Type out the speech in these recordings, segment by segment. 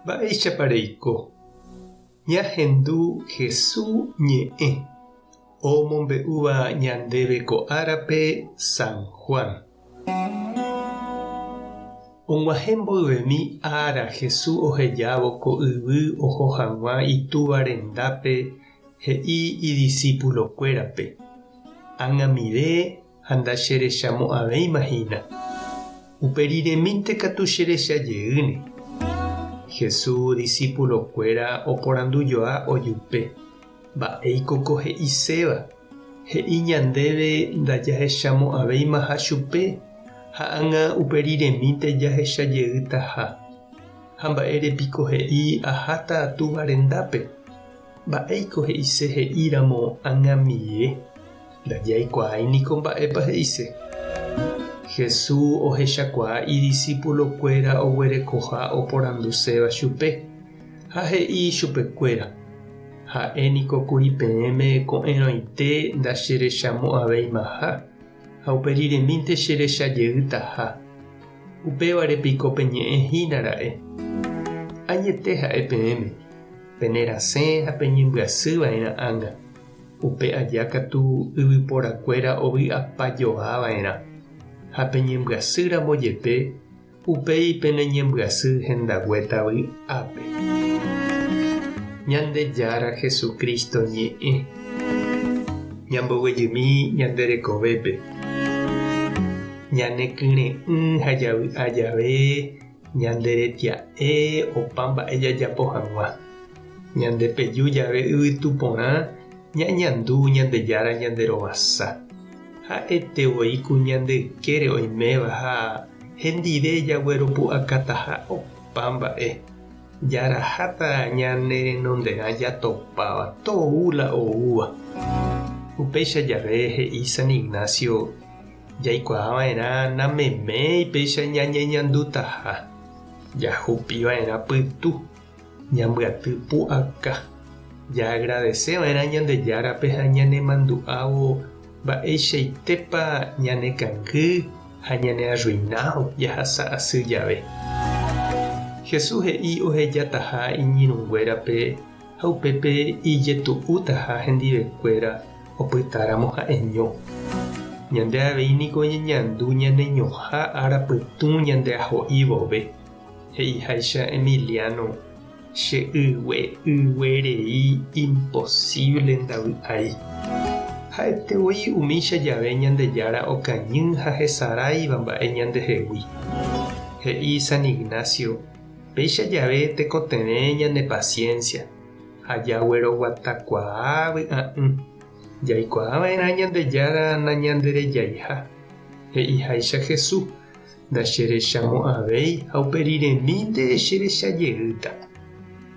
Mba'éichapa reiko? Ñahendu Hesu ñe'ẽ omombe'úva ñandéve ko árape San Juan. Og̃uahẽ mboyvemi ára Hesu ohejávo ko yvy oho hag̃ua Itúva rendápe he'i idisípulokuérape, Ag̃amive ha ndacherechamo'ãvéima hína. Upe riremínte katu cherecha jeýne. Jesús disípulokuéra oporandujoa ojupe, Mba'éiko ko he'iséva? He'i ñandéve ndajahechamo'ãveimaha chupe ha ág̃a upe riremínte jahecha jeytaha. Ha mba'ére piko he'i aháta Túva rendápe? Mba'éiko he'ise he'íramo ag̃amie? Ndajaikuaái niko mba'épa he'ise. Jesús ohechakuaa idisipulokuéra oguerekoha oporanduséva chupe, ha he'i chupekuéra, Ha'e niko kuri peẽme ko'ẽrõite ndacherechamo'ãveimaha, ha upe riremínte cherecha jeytaha. Upévare piko peñe'ẽ hína ra'e? Añete ha'e peẽme, penerasẽ ha peñembyasy va'erã ág̃a. Upe aja katu yvyporakuéra ovy'apa joa va'erã, ha peñembyasy ramo jepe, upéi pene ñembyasy hendaguéta vy'ápe. Ñandejára Jesucristo ñe'ẽ ñamboguejymi ñande rekovépe, ñane kyre'ỹ ha javy'a jave ñande retia'e opa mba'e jajapo hag̃ua. Ñande peju jave yvytu porã ñañandu Ñandejára ñande rovasa. Ha'ete voi ku ñande ykére oiméva ha hendive jagueropu'akataha opa mba'e. Jaraháta ñane renonderã jatopáva tou la oúva. Upéicha jave he'i San Ignacio jaikuaa va'erã nameméi péicha ñañeñandutaha. Jahupi va'erã pytu. Ñambyaty pu'aka. Jaagradese va'erã Ñandejárape ha ñanemandu'ávo mba'eichaitépa ñanekangy ha ñanearruinávo jahasa asy jave. Jesús he'i ohejataha iñirũnguérape ha upépe ijetu'útaha hendivekuéra opytáramo ha'eño. Ñande avei niko ñañandu ñaneñoha ára pytũ ñandeaho'i vove. He'iháicha Emiliano, Che ygue ygue rei imposible ndavy'ái. Ha'ete voi umícha jave Ñandejára okañy ha hesaráiva mba'e ñandehegui. He'i San Ignacio, péicha jave tekotevẽ ñane paciencia ha jagueroguatakuaa vy'a'ỹ. Jaikuaava'erã Ñandejára nañanderejaiha. He'iháicha Jesús, Ndacherechamo'ãvéi ha upe riremínte cherecha jeýta.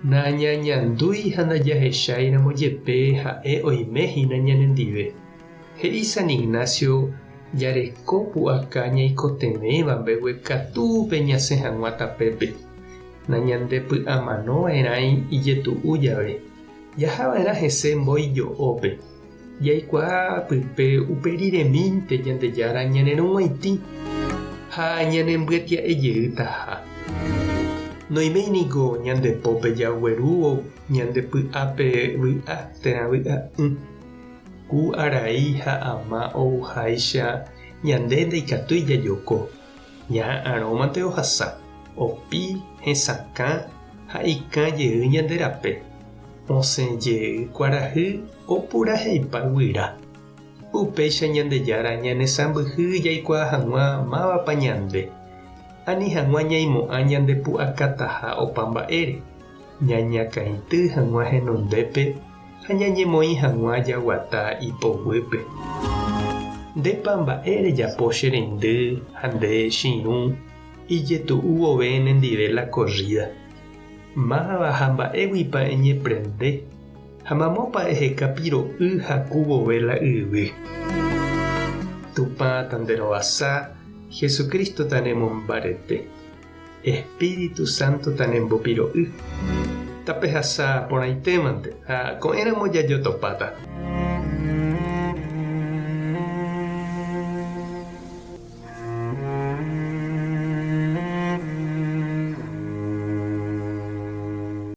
Nañañandúi ha ndajahecháiramo jepe ha'e oime hína ñanendive. He'i San Ignacio jareko pu'aka ñaikotevẽva mbeguekatúpe ñasẽ hag̃ua tapépe. Nañandepy'amanova'erãi ijetu'u jave. Jahava'erã hese mbói jo'ópe. Jaikuaa pype upe riremínte Ñandejára ñanerũguaitĩ ha ñanembyetia'e jeýtaha. Noiméi niko ñande pópe jaguerúvo ñande py'ápe vy'a térã vy'a'ỹ. Ku arai ha ama ouháicha ñande ndaikatúi jajoko, ñaha'arõmante ohasa, opi, hesakã ha ikã jey ñande rape. Osẽ jey kuarahy opuraheipa guyra. Upéicha Ñandejára ñanesãmbyhy jaikuaa hag̃ua mávapa ñande, ani hag̃ua ñaimo'ã ñandepu'akataha opa mba'ére, ñañakãity hag̃ua henondépe ha ñañemoĩ hag̃ua jaguata ipoguýpe. Ndépa mba'e rejapo che reindy ha nde che irũ ijetu'u vove nendive la korrída? Máva ha mba'éguipa eñeprende ha mamópa eheka piro'y haku vove la yvy. Tupã tanderovasa, Jesucristo tanemombarete, Espíritu Santo tanembopiro'y. Tapehasa porãitémante ha ko'ẽramo jajotopáta.